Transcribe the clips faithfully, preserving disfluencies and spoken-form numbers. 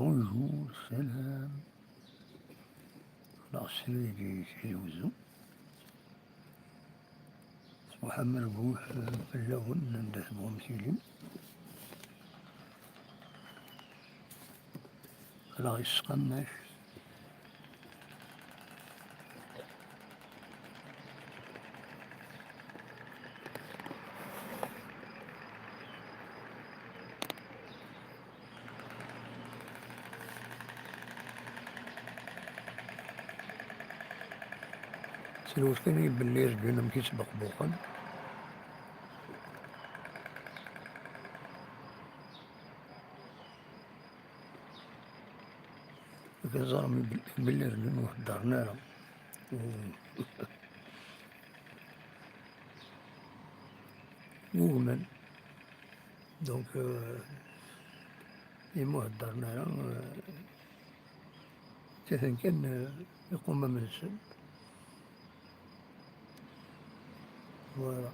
Bonjour, salam. Aql-aɣ srid i Tizi Wezzu. Ṣṣbeḥ amerbuḥ, eh, fell-awen, anda tebɣum tilim. Aql-aɣ i Tesqammact. Ttwet kan i belli irǧen amek i ttbeqbuqen. Akken ẓerm belli irǧen ur heddren ara. Ugman. Donc, euh, imi ur heddren ara, euh, kkaten kan, euh, iqumam-nsen. Voilà.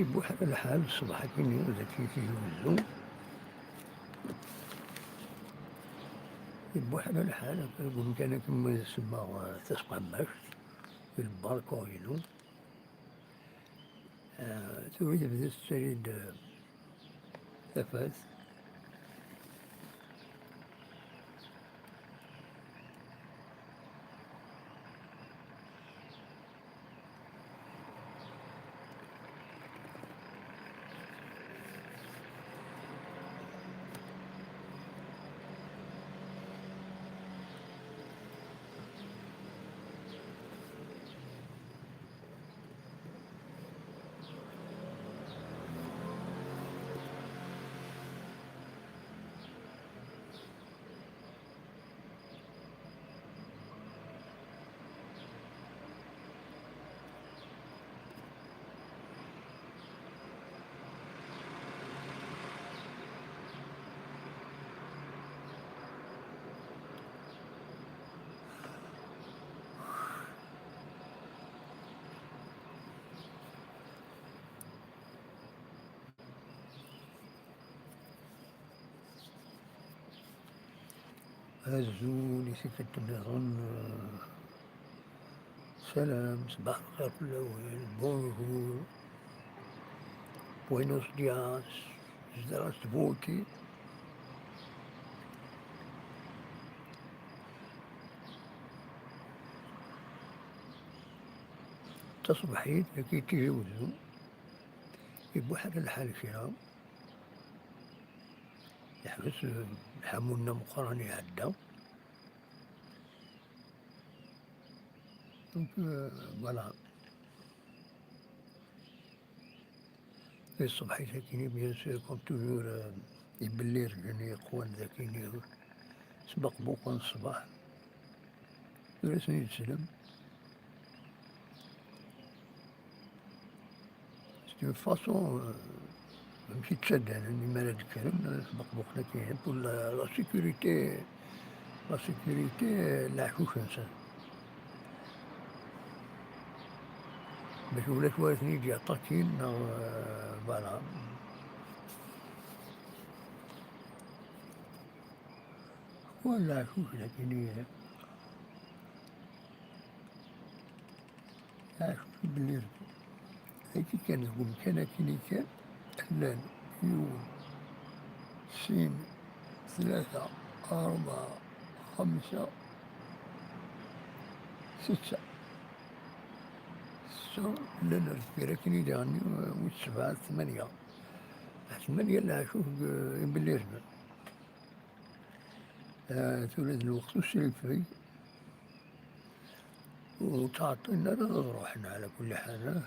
Ibuḥ lḥal ṣṣbeḥ-agi dagi Tizi Wezzu. Ibuḥ lḥal, deg umkan akken ma semmaɣ, euh, Tasqammact, di lbarka-inu. Ah, tura yebda yettali-d, ah, tafat. Azul i tikkelt nniḍen. Salam, ṣbaḥ lxir fell-awen, bonjour, buenos días, zdras tbuti. Taṣebḥit, dagi Tizi Wezzu, ibuḥ lḥal kra. Yeḥbes, eh, lḥamu-nni ameqqran iɛedda. Donc, euh, voilà. Di ṣṣbeḥ-is akkin, bien sûr, comme toujours, euh, ibelli irǧen yeqwan d akkin, sbaqbuqen ṣṣbeḥ. Ur asen-yeslem. C'est une façon, euh, amek i ttaddanen imi ara d-kkren, euh, sbaqbuqen akkin pour la, la sécurité, la sécurité, euh, leɛcuc-nsen. Bac ulac wara ten-id-yaṭakin, neɣ, euh, voilà. Wala acuc, lakin, eh, acuc belli dagi kan, deg umkan akkin i kan, llan yiwen, sin, tlata, rebɛa, xemsa, setta. Setta llan ar deffir akkin i daɣen, eh, wis sebɛa, tmanya. Tmanya leɛcuc deg, eh, ibellirnen. Ah, tura d lweqt usrifeg, ur ttɛeṭṭilen ara ad ruḥen, ɛla kulli ḥal, ah,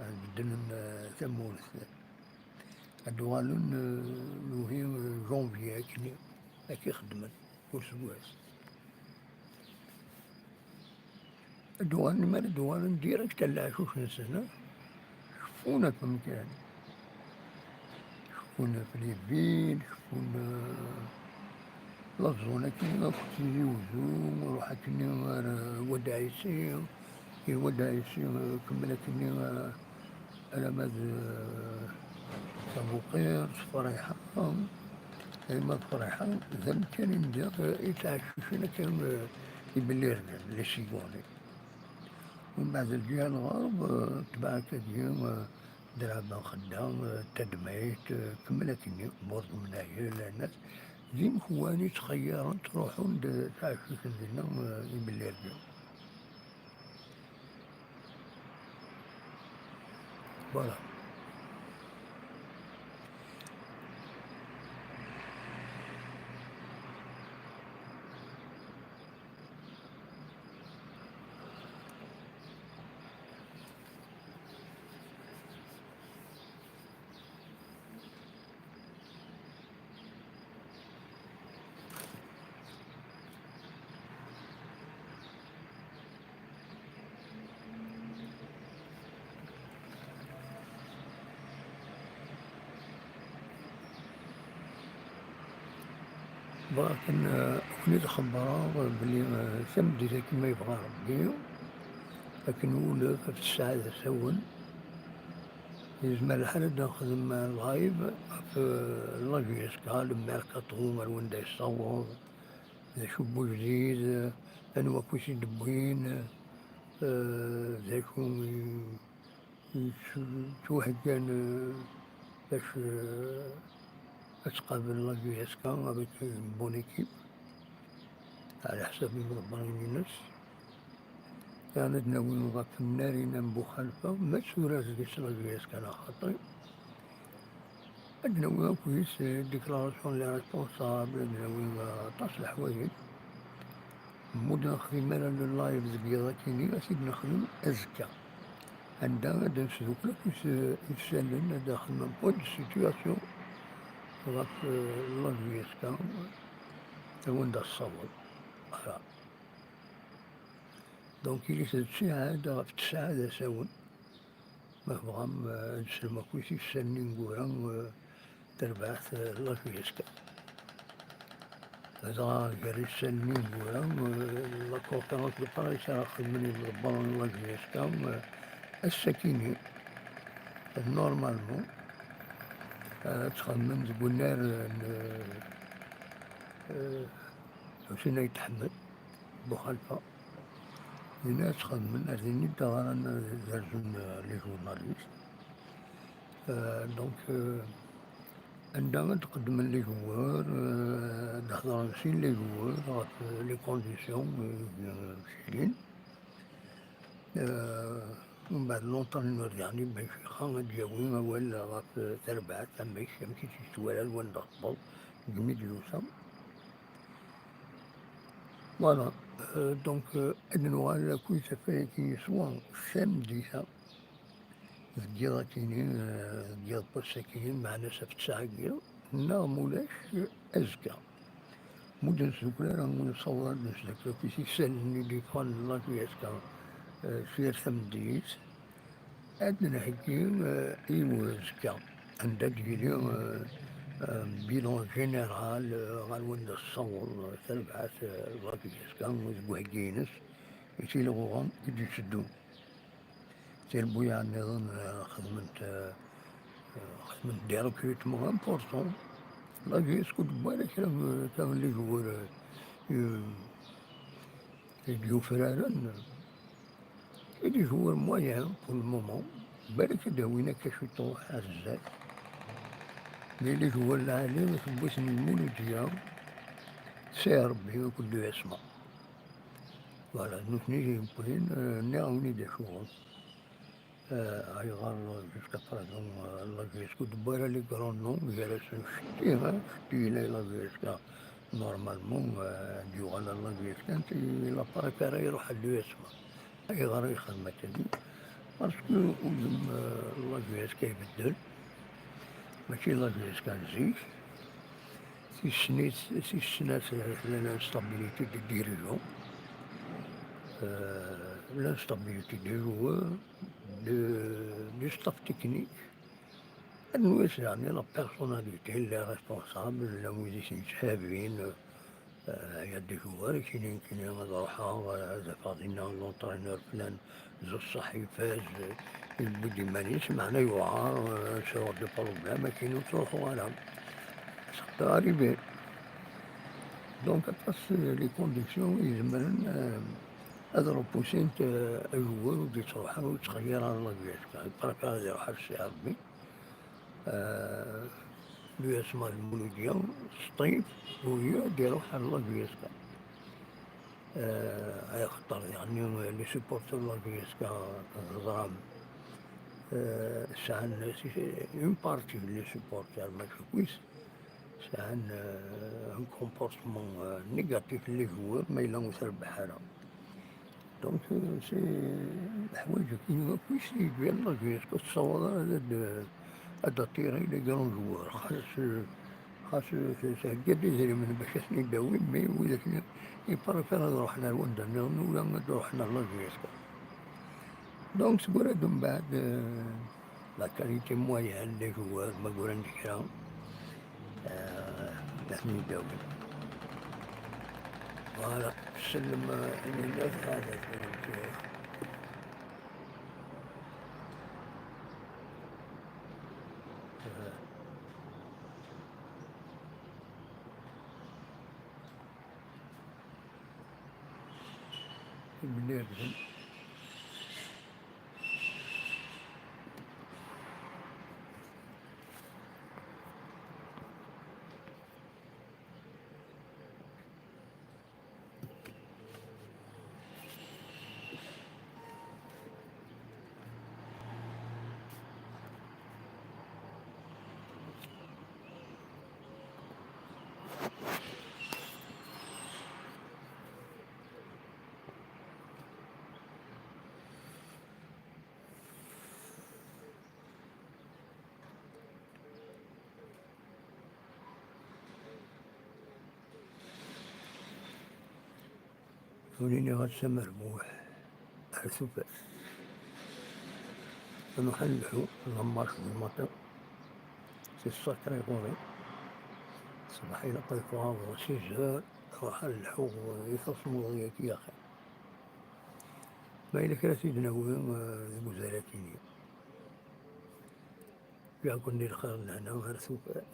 ad beddlen, ah, tamurt. Ad d-uɣalen, ah, nuhi, ah, janvier akkenni, akka i xeddmen, kul seggas. Ad d-uɣalen, mi ara d-uɣalen direct ar leɛcuc-nsen, ah, ceffun ɣef umkan. Ceffun ɣef les villes, ceffun, euh, la zone akkin akk Tizi Wezzu, ruḥ akkenni ar, euh, Wad Ɛisi, i Wad Ɛisi, euh, kemmel akkenni, euh, alamma d, euh, Abuqir, Tefriḥa, Ayma Tefriḥa, d amkan anda i ttɛeccicen akka, eh, ibellirden, les cigognes. Umbeɛd lǧiha n lɣerb, eh, tebɛet-agi, eh, Draba Xedda, eh, Tadmayt, eh, kemmel akkenni, Burd Umnayel, Lanat, d imkuwan i ttxeyyiren, ttruḥun-d, eh, ttɛeccicen dinna, eh, ibellirden. Voilà. Bɣiɣ kan, eh, ad ken-id-xebbreɣ belli, eh, tameddit akken ma yebɣa Rebbi, akken wulef ɣef tesɛa d asawen, yezmer lḥal ad nexdem live ɣef, eh, la J S K, le mercato, ar wanda yessaweḍ, d acu n wejdid, eh, anwa akk i t-id-wwin, eh, d acu i, i yettwaheggan, eh, bac, eh, ad tqabel la J S K avec une bonne équipe, ɛla ḥsab imḍebbren-ines. Yeɛni ad nawi ɣef Nnarin am Buxalfa, ma turar deg-s la J S K neɣ xaṭi. Ad nawi akk yis, eh, déclaration n les responsables, ad nawi, eh, aṭas n leḥwayeǧ. Mmu d nexdim ara le live deg yiḍ akini, ad t-id-nexdem azekka. Anda ad nesdukkel akk is-, isallen, ad nexdem un point de situation ɣef, eh, la J S K, ar wanda tessaweḍ. Voilà. Donc, ilit d ttiɛad ɣef tesɛa d asawen. Ma tebɣam, eh, ad teslem akk i isallen ineggura, eh, tarbaɛt, eh, la J S K. Dɣa gar isallen ineggura, eh, la conférence de presse ara xedmen yimḍebbren n la J S K, eh, ass-akini, eh, normalement, eh, ad tt-xedmen deg unnar, eh, n, eh, Ḥusin Ayt Ḥmed, Buxalfa. Dinna ad tt-xedmen, ar din i d-ɣran, eh, ad rjun, eh, les journalistes. Euh, donc, euh, anda ad d-qeddmen les joueurs, euh, ad d-hedren sin les joueurs ɣef, euh, les conditions, euh, euh, civil. Euh, umbeɛd l'entraîneur, yeɛni Ben Chixa, ad d-yawi awal ɣef, euh, tarbaɛt, amek, amek i tt-yettwala, wanda tewweḍ, deg mi d-yusa. Voilà. Euh, donc, euh, ad nuɣal akkit ɣef wayagi swat tameddit-a, deg yiḍ akini, euh, deg yiḍ n wass-akini, meɛna s ɣef ttesɛa n yiḍ, neɣ mulac, euh, azekka. Mmu d nesdukkel ara, ur nessaweḍ ara ad nesdukkel akk isallen i d-yeffɣen n la J S K, euh, s yir tameddit. Ad d-nheggi, eh, i uzekka, anda d-yili, eh, eh, bilan général, eh, ɣer wanda tessaweḍ, eh, tarbaɛt, eh, la J S K deg uheggi-ines i tilɣuɣa i d-itteddun. Tirbuyaɛ nniḍen, eh, xedment, eh, eh, xedment des recrutements importants. La J S K ur d-tewwi ara kra n, kra n les joueurs, eh, eh, i d-yufraren. Et des joueurs moyens pour le moment. Balak ad d-awin akka ciṭuḥ ar zdat. Mais les joueurs lɛali, tewwi-ten lmuludya, tesɛi Rebbi akked l'U S M A. Voilà, nutni i yewwin, euh, nniɣ-awen-id acuɣer. Euh, ayɣer jusqu'à présent, euh, la J S K ur d-tewwi ara les grands noms, gar-asen Cetti, hein, Cetti yella la J S K, normalement, euh, ad d-yuɣal ar la J S K, netta il a pas intérêt ad iruḥ ar l'U S M A. Ayɣer i yexdem akka? Parce que udem, euh, la J S K ibeddel, mačči la J S K n zik. Tis snat, tis snat, euh, l'instabilité des dirigeants, euh, l'instabilité des joueurs, de, du staff technique. Ad nwis, yeɛni, la personnalité, les responsables, llan wid i ten-yetthabin, euh, Aya d-ijugar, kini, kini ad ruḥeɣ, eh, ad afeɣ dinna l'entraîneur flan, ẓuṣṣaḥ ifaz, eh, yewwi-d iman-is, meɛna yuɛer, eh, sɛuɣ des problèmes, akin ur ttruḥuɣ ara. Sextaɣ arrivé. Donc, aṭas, eh, les conditions izemren, eh, ad repoussin-t, eh, ajugar ur d-ittruḥ ara, ur yettxeyyir ara la G S K. Préfère ad iruḥ ar Sidi Ṛebbi. Eh, lui asma Lmuludya, Sṭif, Buyya, ad iruḥ ar la G S K. Eh, axaṭer, yeɛni, les supporters n la G S K, teẓram, eh, sɛan, une partie n les supporters, mačči akk-is, sɛan, eh, un comportement, eh, négatif n les joueurs, ma yella ur trebbeḥ ara. Donc, c'est leḥwayeǧ-agi akk-is i d-yella, ur tessawaḍ ara ad, ad d-, ad d-attiri les grands joueurs. Xas, xas thegga-d idrimen bac ad ten-id-tawi, mais widak-nni, ils préfèrent ad ruḥen ar wanda nniḍen ula ad ruḥen ar la G S K. Donc, seg wara d mbeɛd, eh, la qualité moyenne des joueurs, ma gran-d kra, eh, ad ten-id-tawi. Voilà, sellem, eh, i winna d hada. Imenni irden. Ur iniɣ ad s-amerbuḥ ar tufat. Ad nruḥ ad nelḥu, d ammac d lmaṭi. C'est sacré ɣur-i. Ṣṣbeḥ ilaq ad ffɣeɣ ɣur six heures, ruḥ ad lḥuɣ i tasmuḍi-agi axir. Ma yella kra t-id-nawi, eh, deg uzal-agi-nni. Yaɛgel di lxir n lehna ar tufat.